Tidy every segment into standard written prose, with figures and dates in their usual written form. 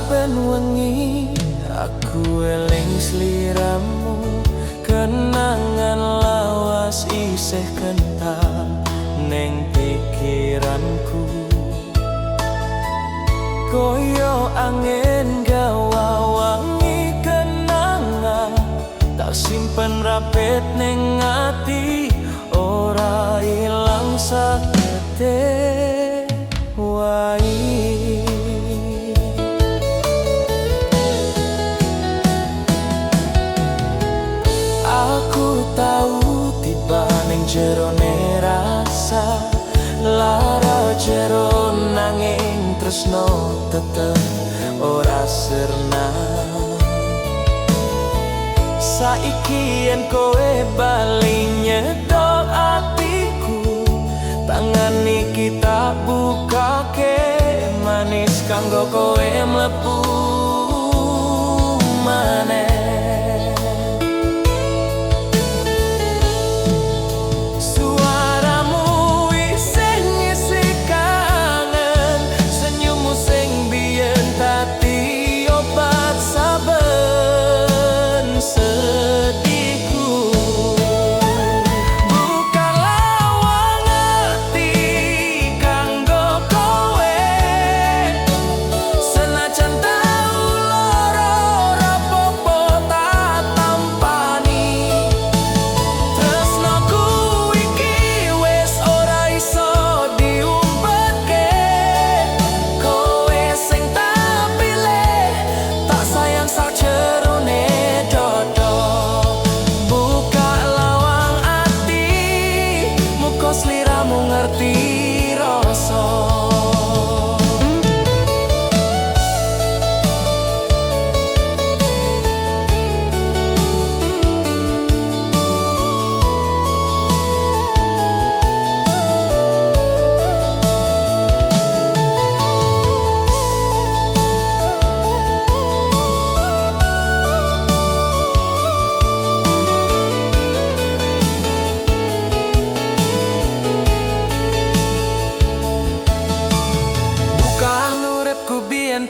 Saben wengi aku eling sliramu, kenangan lawas isih kental neng pikiranku. Koyo angin gawa wangi kenangan, tak simpen rapet neng ati, ora ilang sakete wae. Aku tau tiba ning jerone rasa lara jero, nanging tresno tetep ora sirna. Saiki yen kowe bali nyedok atiku, tangan iki tak bukake manis kanggo kowe mlebu maneh.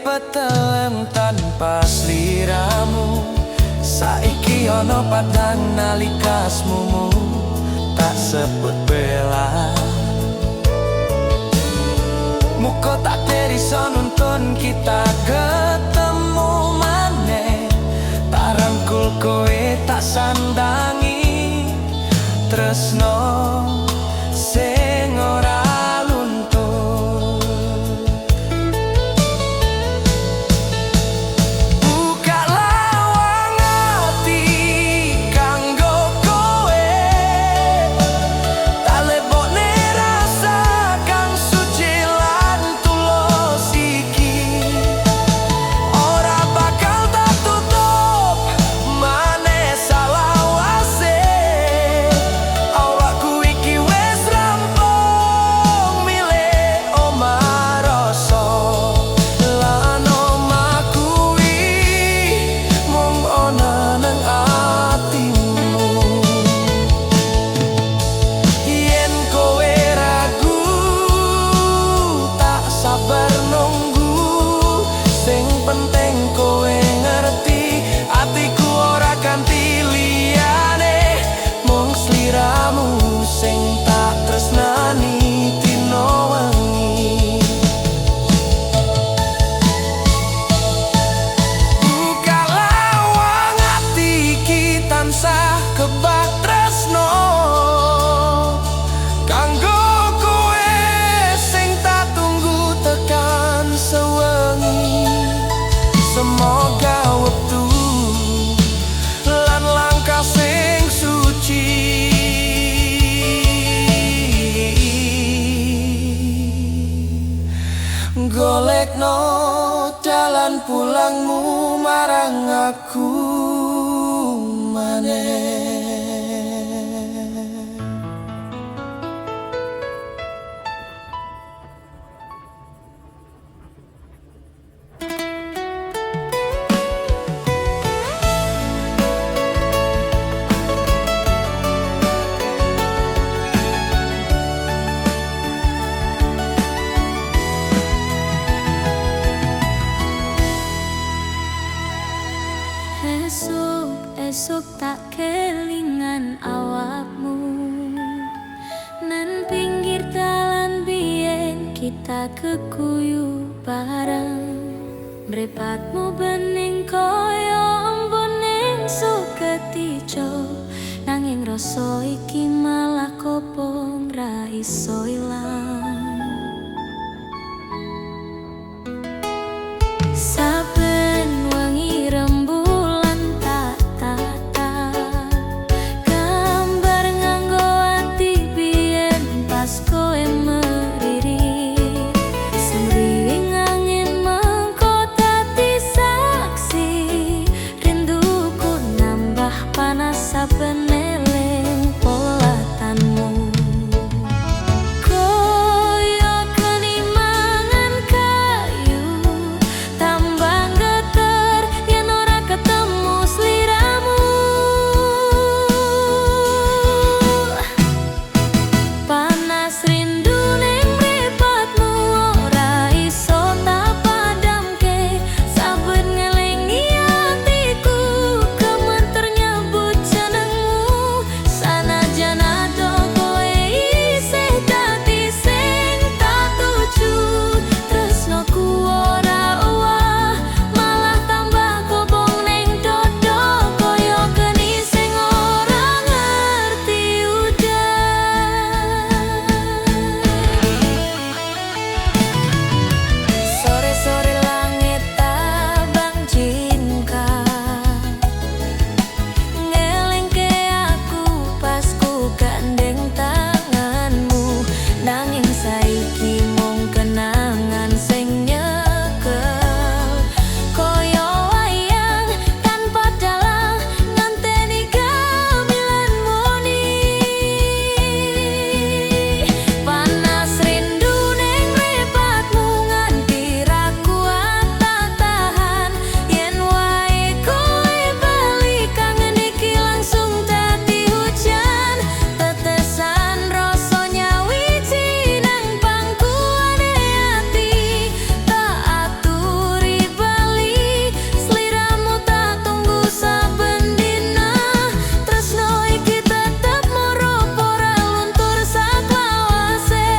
Petelem tanpa sliramu, saiki ana padang nalika asmumu tak sebut bela. Muga tak iso nuntun kita ketemu maneh, tak rangkul kowe tak sandangi tresno sing ora. Semoga wektu lan langkah sing suci golekno dalan pulangmu marang aku maneh. tak keguyu bareng. Mripatmu bening kaya embun ning suket ijo, nanging rasa iki malah kobong ra iso ilang. Saben wengi rembulan tak tatap, gambar nganggo ati biyen pas kowe meririt. Semriwing angin mengko dadi saksi, rinduku nambah panas saben eling polatanmu. Koyo geni mangan kayu, tambah geter yen ora ketemu sliramu. Panas rindu ning mripatmu ora iso tak padamke, saben ngelingi atiku gemeter nyebut jenengmu. Sanajan adoh kowe isih dadi sing tak tuju, tresnoku ora owah malah tambah kobong ning dodo kaya geni sing ora ngerti udan. Sore-sore langit abang jingkar, ngelingke aku pas ku gandeng tanganmu. Nanging saiki mung kenangan sing nyekel, kaya wayang tanpa dalang ngenteni gamelan muni. Panas rindu ning mripatmu nganti ra kuat tak tahan, yen wae kowe bali kangen iki langsung dadi hujan. Tetesan rasa nyawiji nang pangkuane ati, tak aturi bali sliramu tak tunggu saben dina. Tresno iki tetep murup ora luntur saklawase.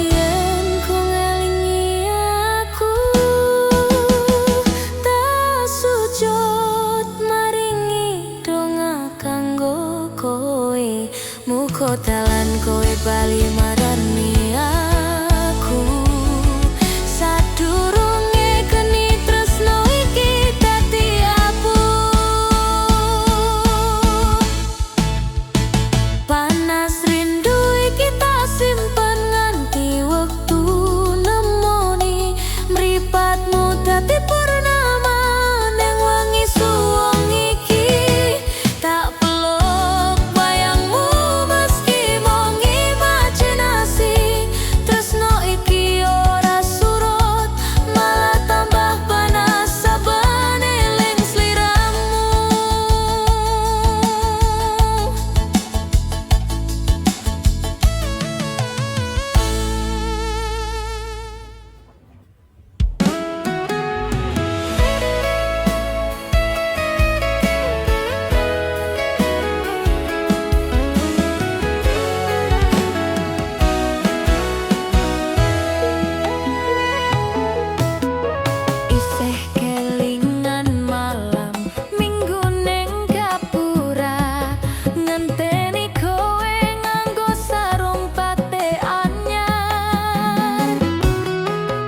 Yen ku ngelingi aku tak sujud maringi donga kanggo kowe, muga dalan kowe bali marani aku. Sadurunge geni tresno iki dadi abu. Panas rindu iki tak simpen nganti wektu nemoni, mripatmu dadi purnama ning wengi suwung iki. Tak peluk bayangmu meski mung imajinasi, tresno iki ora surut malah tambah panas saben eling sliramu. Isih kelingan malam minggu ning gapura, ngenteni kowe nganggo sarung batik anyar.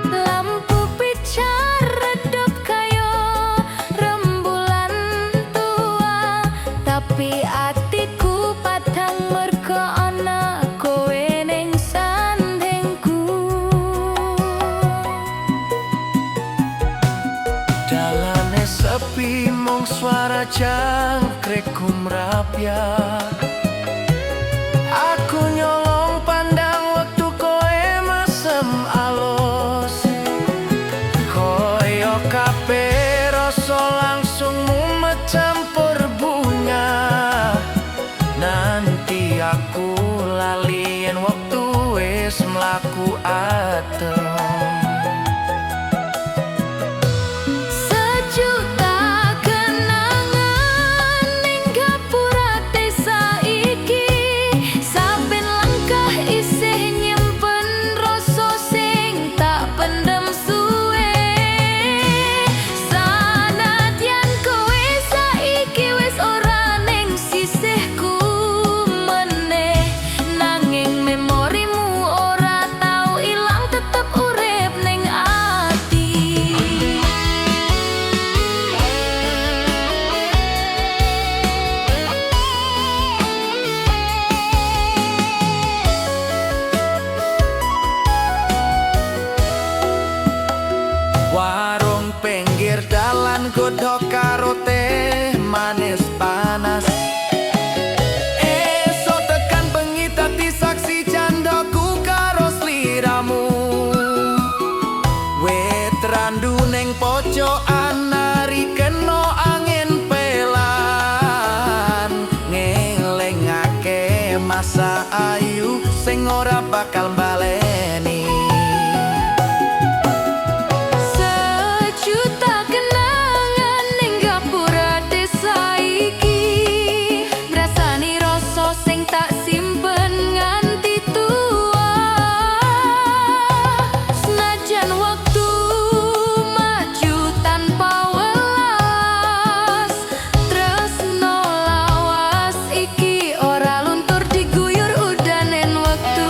Lampu pijar redup kaya rembulan tua, tapi atiku padang mergo ana kowe ning sandingku. Dalane sepi mung suara jangkrik gumrapyak. Aku nyolong pandang wektu kowe mesem alus, koyo kabeh rasa langsung mumet campur bunga. Nanti aku lali. padam. Sejuta kenangan ning gapura desa iki. Saben langkah isih nyimpen rasa sing tak pendem suwe. Sanadyan kowe saiki wis ora ning sisihku meneh, nanging memorimu ora tau ilang, tetep urip ning ati. Warung pinggir dalan, godhog karo teh manis panas. Esuk tekan bengi dadi saksi candaku karo sliramu. Wit randu ning pojokan nari kena angin pelan, ngelingake masa ayu sing ora bakal baleni. Sejuta kenangan ning gapura desa iki, ngrasani rasa sing tak simpen nganti tua. Senajan waktu maju tanpa welas, tresno lawas iki ora luntur diguyur udanen wektu.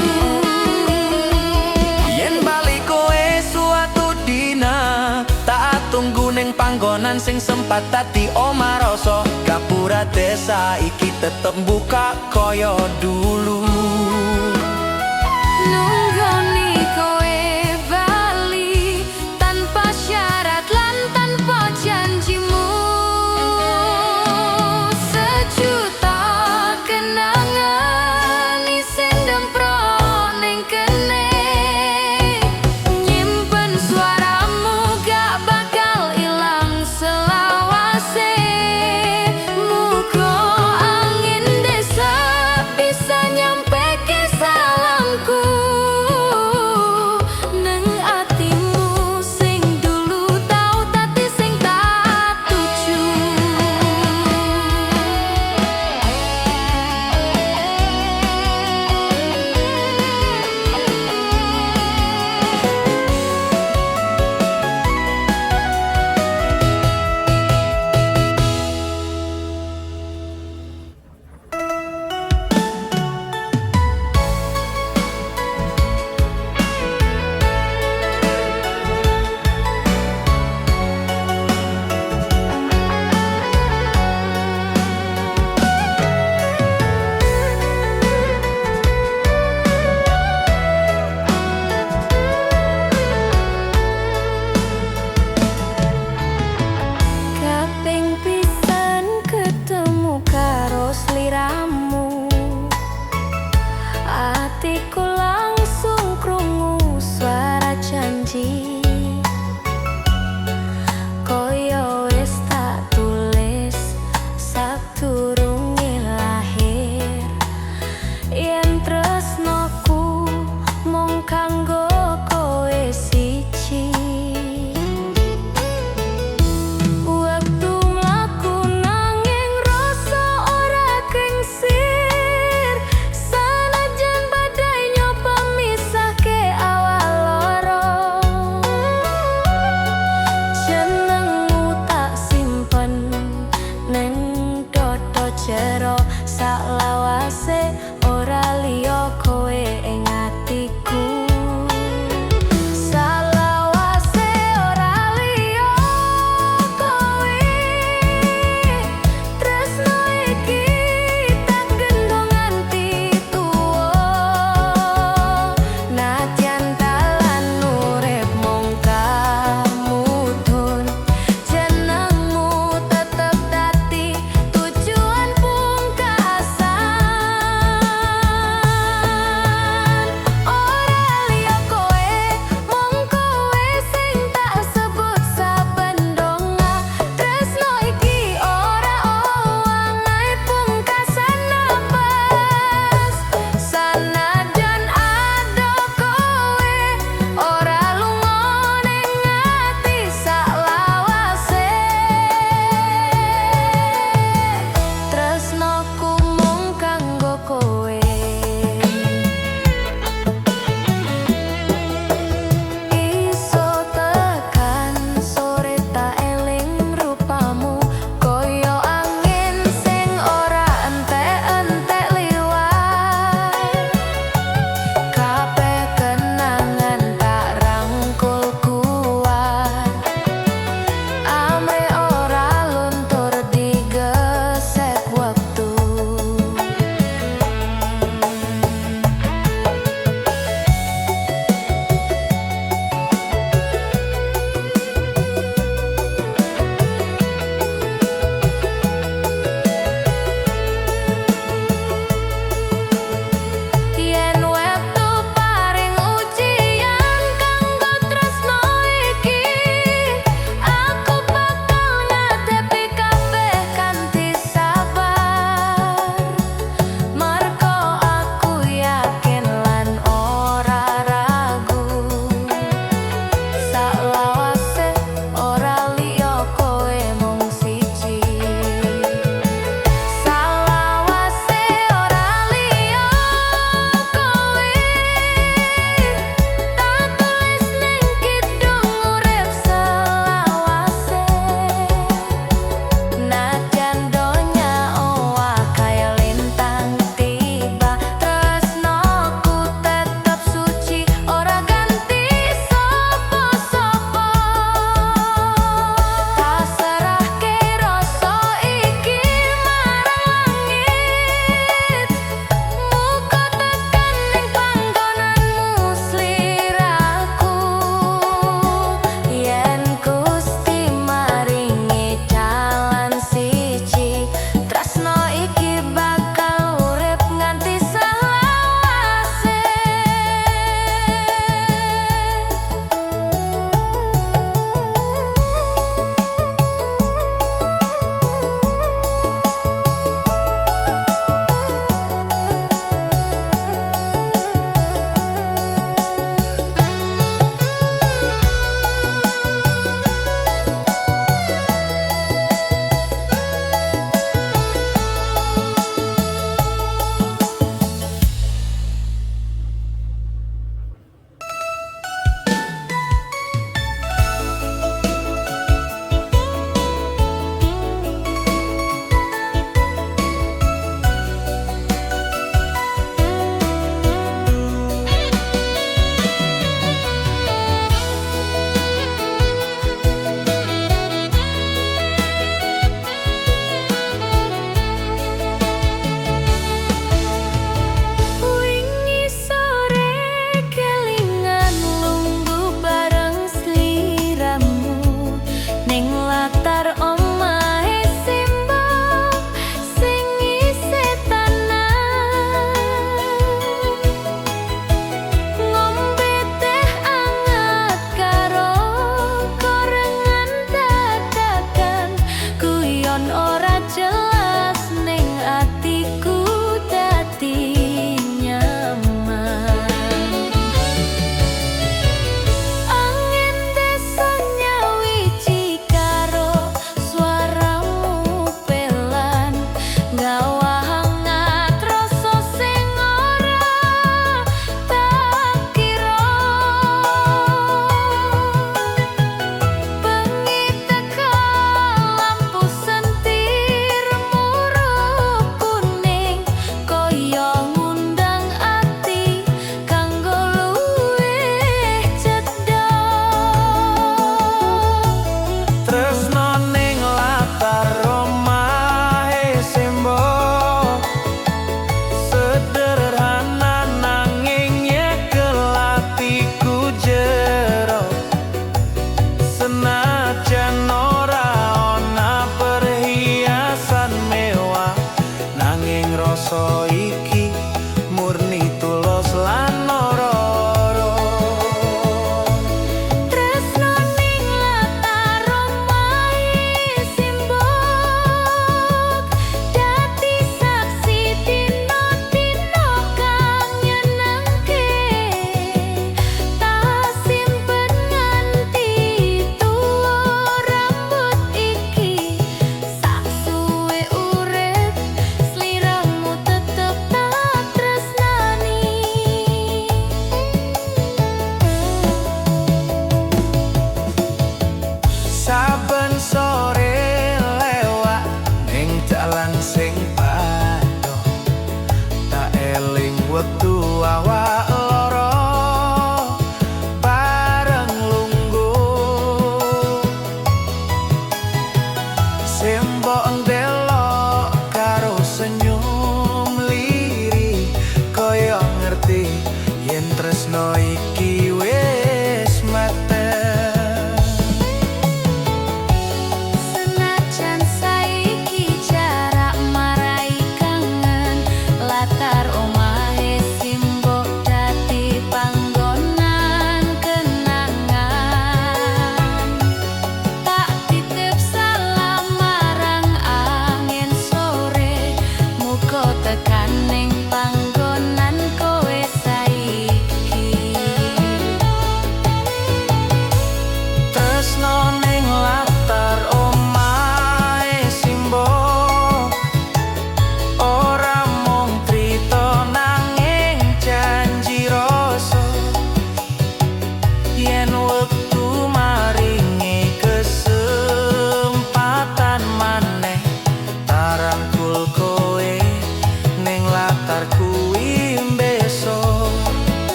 Yen bali kowe suatu dina, tak tunggu ning panggonan sing sempat dadi omah rasa. Gapura desa iki tetep buka koyo dulu. Nunggoni kowe bali tanpa syarat lan tanpa janjimu. Sejuta kenangan isih ndemprok ning kene, nyimpen suaramu gak bakal ilang selawase. Muga angin desa bisa nyampe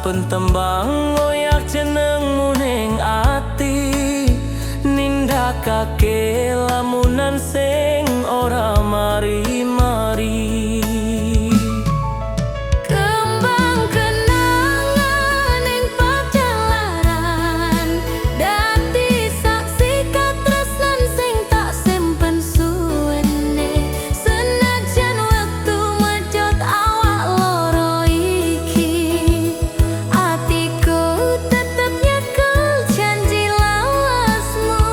Saben tembang ngoyak jenengmu ning ati, nindakake lamunan sing ora mari-mari. Kembang kenangan ing pajalaran, dadi saksi katresnan sing tak simpen suwene. Senajan wektu mejot awak loro iki, atiku tetep nyekel janji lawasmu.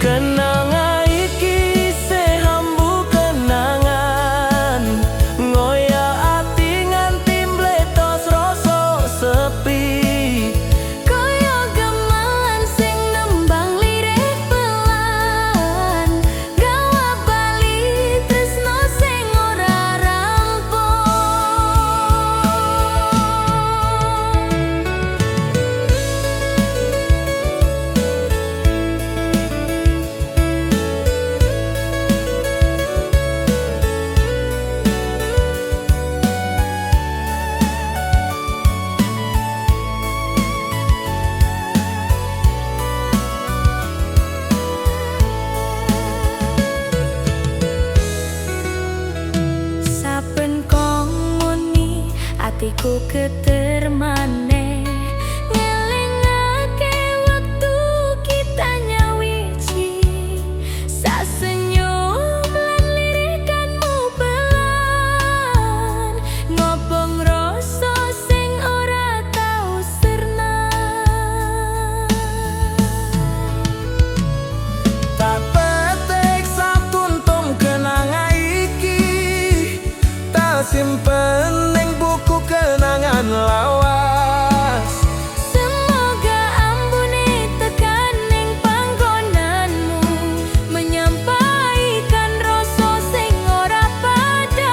Kenanga iki isih ambu kenangan, ngoyak ati nganti mbletos rasa sepi. Kaya gamelan sing nembang lirih pelan, gawa bali tresno sing ora rampung. Saben kong muni atiku geter maneh, ngelingake wektu kita nyawiji. Sasenyum lan lirikanmu pelan, ngobong rasa sing ora tau sirna. Tak petik satuntum kenanga iki, tak simpen ning buku kenangan lawas. Semoga ambune tekan ning panggonanmu, menyampaikan rasa sing ora padhang.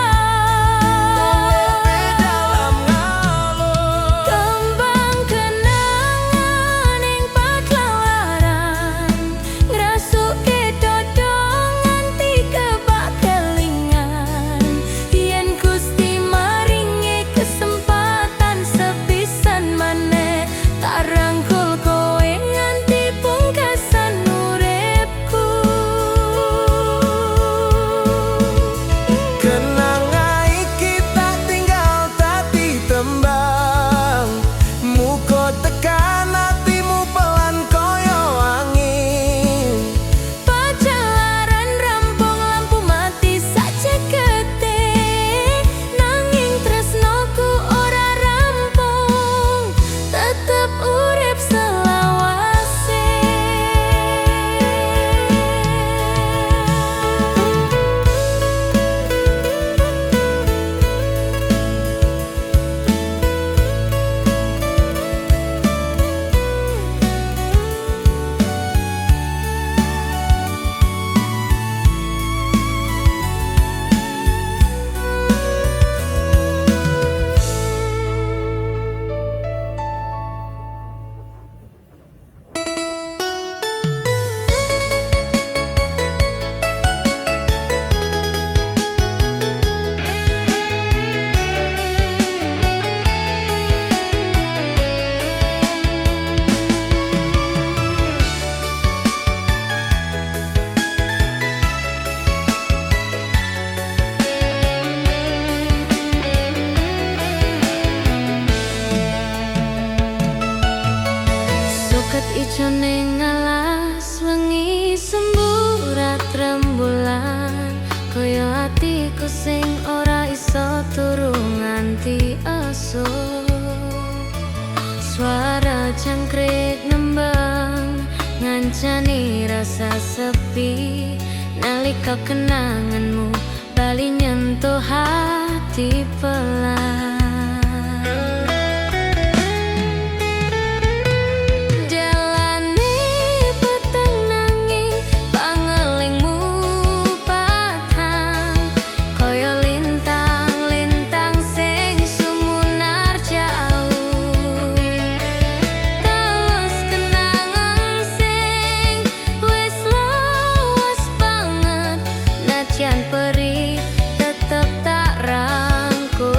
Dalam ngalur. Kembang kenangan ing pajalaran, ngrasuke dodo nganti kebak kelingan. Yen Gusti maringi kesempatan sepisan maneh, tak rangkul kowe nganti pungkasan uripku. Kenanga iki tak tinggal dadi tembang, muga tekan atimu pelan kaya angin. Pajalaran rampung lampu mati sacekete, nanging tresnoku ora rampung, tetep urip selawase. Suket ijo ning alas wengi semburat rembulan, kaya atiku sing ora iso turu nganti esuk. Suara jangkrik nembang ngancani rasa sepi, nalika kenanganmu bali nyentuh hati pelan. Jalane peteng nanging pangelingmu padhang, kaya lintang-lintang sing sumunar jauh. Terus kenangan sing wis lawas banget, najan perih tetep tak rangkul.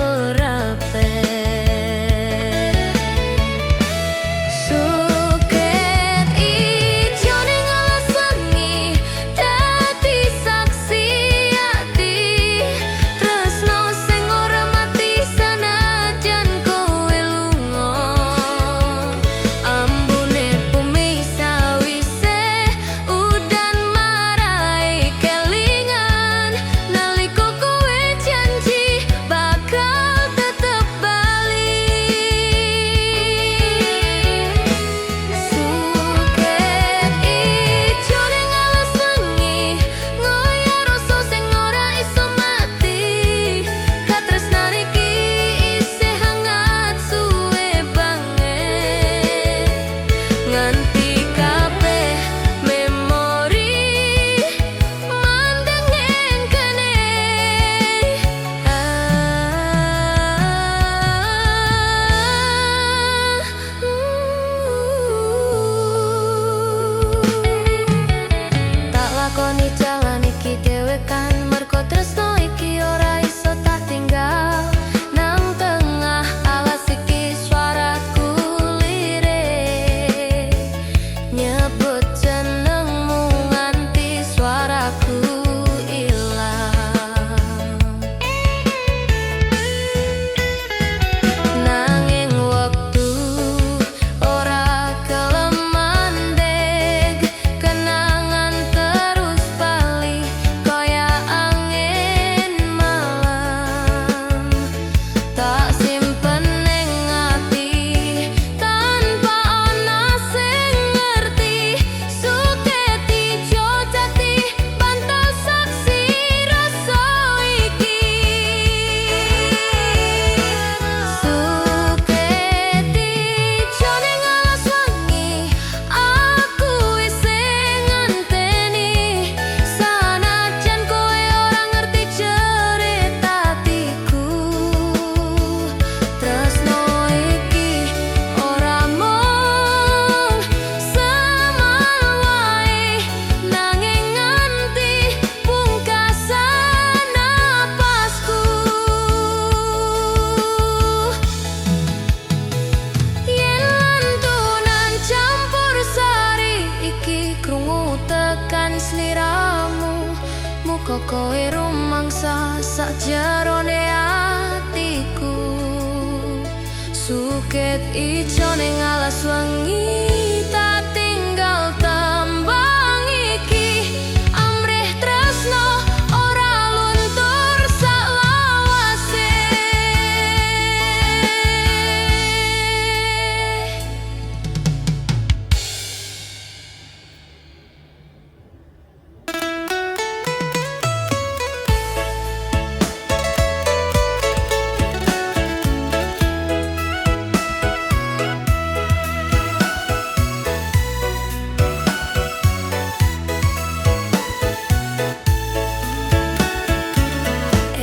Bukit ijo ning alas wengi, tak tinggal tembang iki. Amrih tresno ora luntur salawase.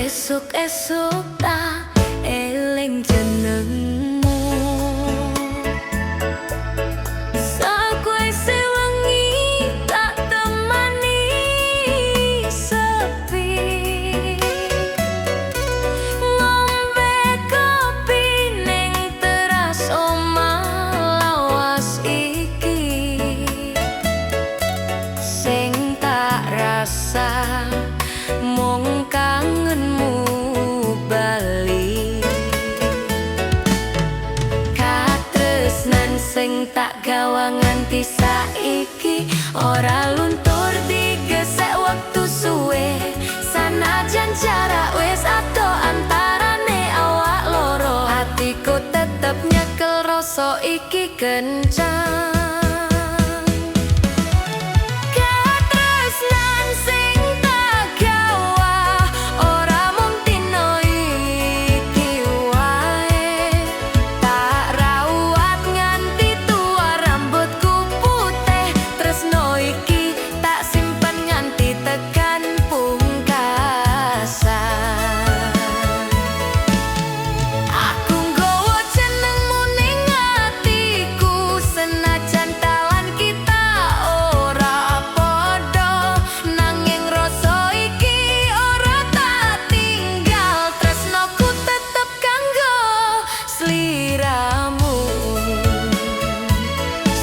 Esuk-esuk tak eling jenengmu, sakwise wengi tak temani sepi. Ngombe kopi ning teras omah lawas iki, sing tak rasa mung kangenmu bali. Katresnan sing tak gawa nganti saiki ora luntur digesek wektu suwe. Sanajan jarak wis adoh antarane awak loro, hatiku tetep nyekel rasa iki kencang. Katresnan sing tak gawa ora mung dina iki wae, tak rawat nganti tua rambutku putih. Tresno iki tak simpen nganti tekan pungkasan. Aku nggawa jenengmu ning atiku, senajan dalan kita ora padha, nanging rasa iki ora tak tinggal. Tresnoku tetep kanggo sliramu.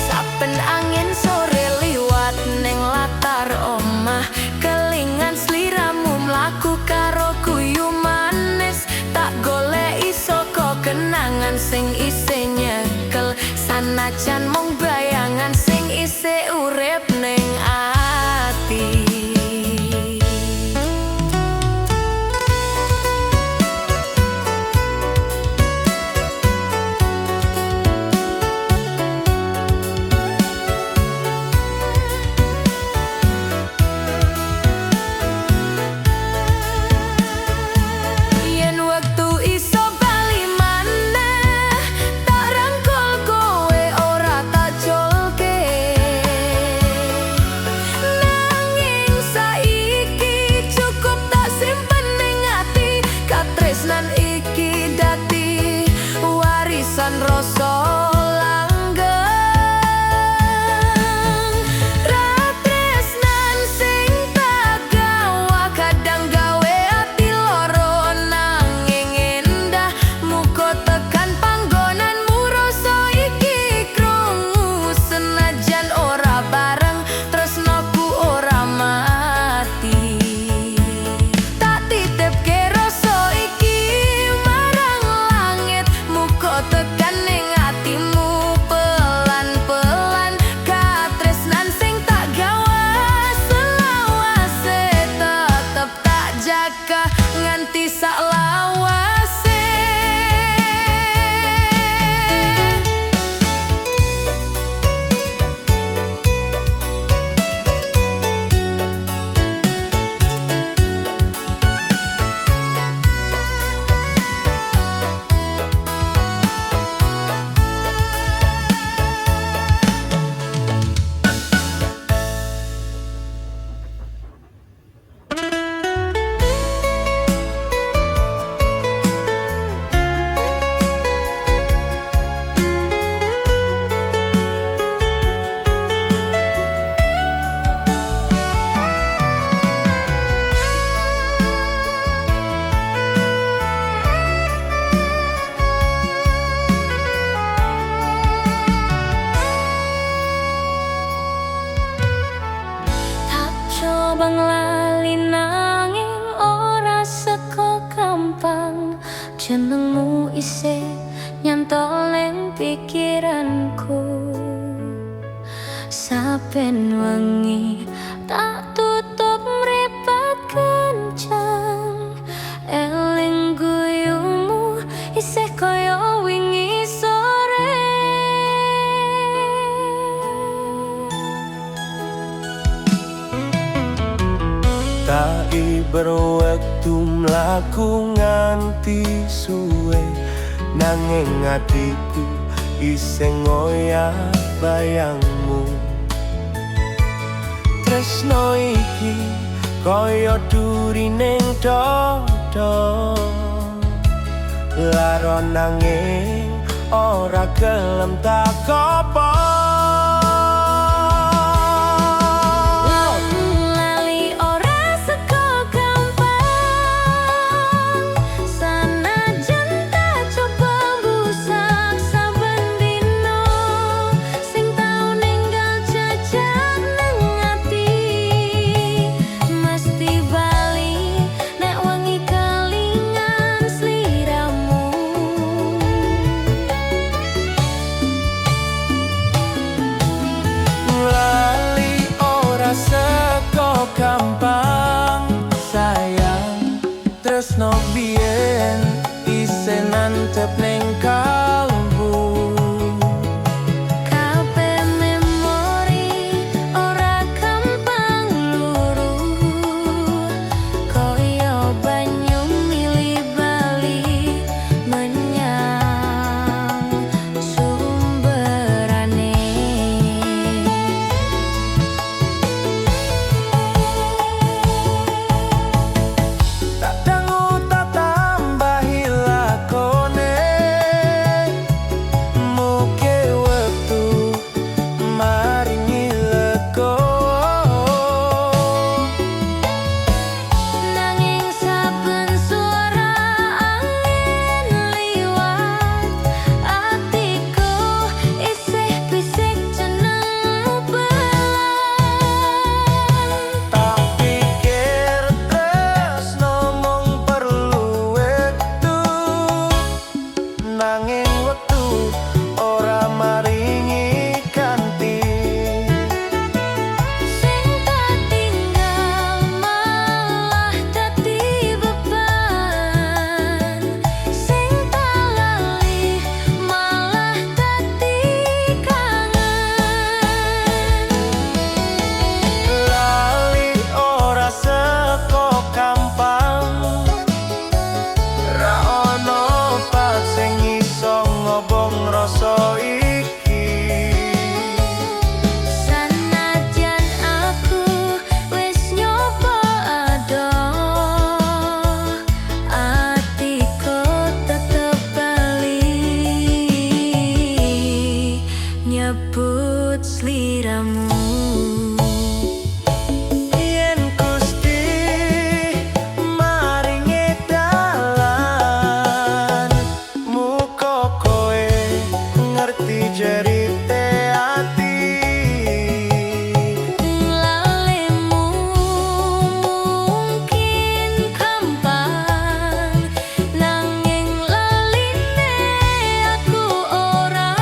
Saben angin sore liwat ning latar omah, kelingan sliramu mlaku karo guyu manis. Tak goleki saka kenangan sing isih nyekel, sanajan mung bayangan sing isih urip ning ati. Yen wektu iso bali maneh, tak rangkul kowe ora tak culke. Nanging saiki cukup tak simpen ning ati, katresnan iki dadi warisan rasa langgeng. Katresnan sing tak gawa kadang gawe ati loro nanging endah. Muga tekan panggonanmu rasa iki krungu, senajan ora bareng tresnoku ora mati. Tak titipke rasa iki marang langit, muga tekan ning atimu pelan-pelan. Katresnan sing tak gawa selawase tetep tak jaga nganti saklawase. Tak coba nglali nanging ora seko gampang, jenengmu isih Nyantol ning pikiranku. Saben wengi tak tutup mripat kencang, eling guyumu isih kaya wingi sore. Tak iber wektu mlaku nganti suwe, nanging atiku isih ngoyak bayangmu. Tresno iki kaya duri ning dada, lara nanging ora gelem tak kopong. Lali ora seko gampang, sanajan tak coba busak saben dino. Sing tau ninggal jejak nang ati mesti bali nek wengi kelingan sliramu. Lali ora seko gampang, sayang. Tresno biyen isih nantep ning kalbu. Kabeh memori ora gampang luru, kaya banyu mili bali menyang sumberane. Tak dangu tak tambahi lakone, mugi wektu maringi legowo. Nanging saben suara angin liwat, atiku isih bisik jenengmu pelan. Tak pikir tresno mung perlu wektu, nanging wektu ora maringi ganti. Sing tak tinggal malah dadi beban, sing tak lali malah dadi kangen. Lali ora seko gampang, ra ono obat sing iso ngobong rasa iki. Sanajan aku wis nyoba adoh, atiku tetep bali nyebut sliramu. Yen Gusti maringi dalan, muga kowe ngerti jerite ati. Lalimu mungkin gampang, nanging laline aku ora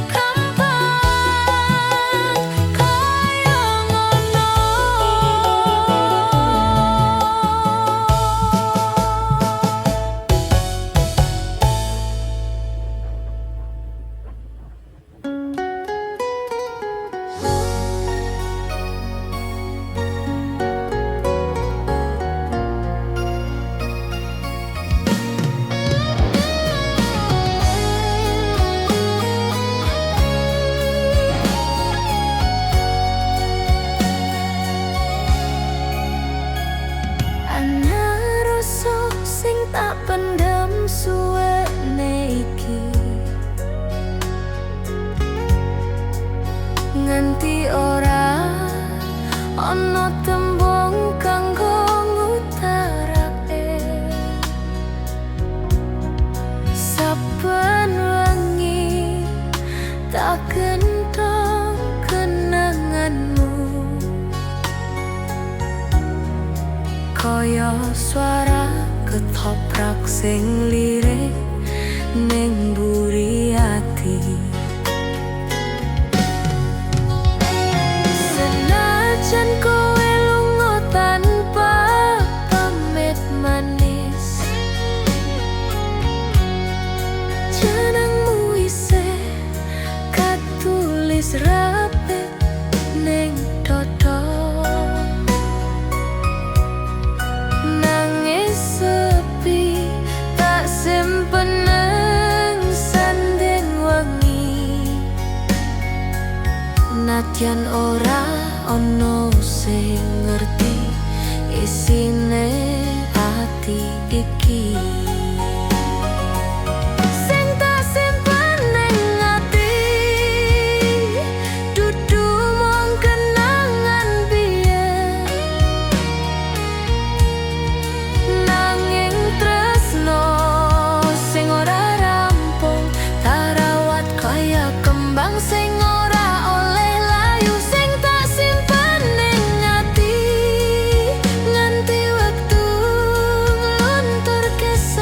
gampang kaya ngono. Ana rasa sing tak pendem suwene iki, nganti ora ana tembung kanggo ngutarake. Saben wengi tak genthong kenanganmu, kaya suara ketoprak sing lirik ning mburi. Senadyan ora ono sing ngerti isine ati iki. Sing tak simpen ning ati dudu mung kenangan biyen, nanging tresno sing ora rampung tak rawat kaya kembang sing ora oleh layu. Sing tak simpen ning ati nganti wektu nglunturke salju.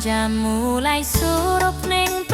Senja mulai surup ning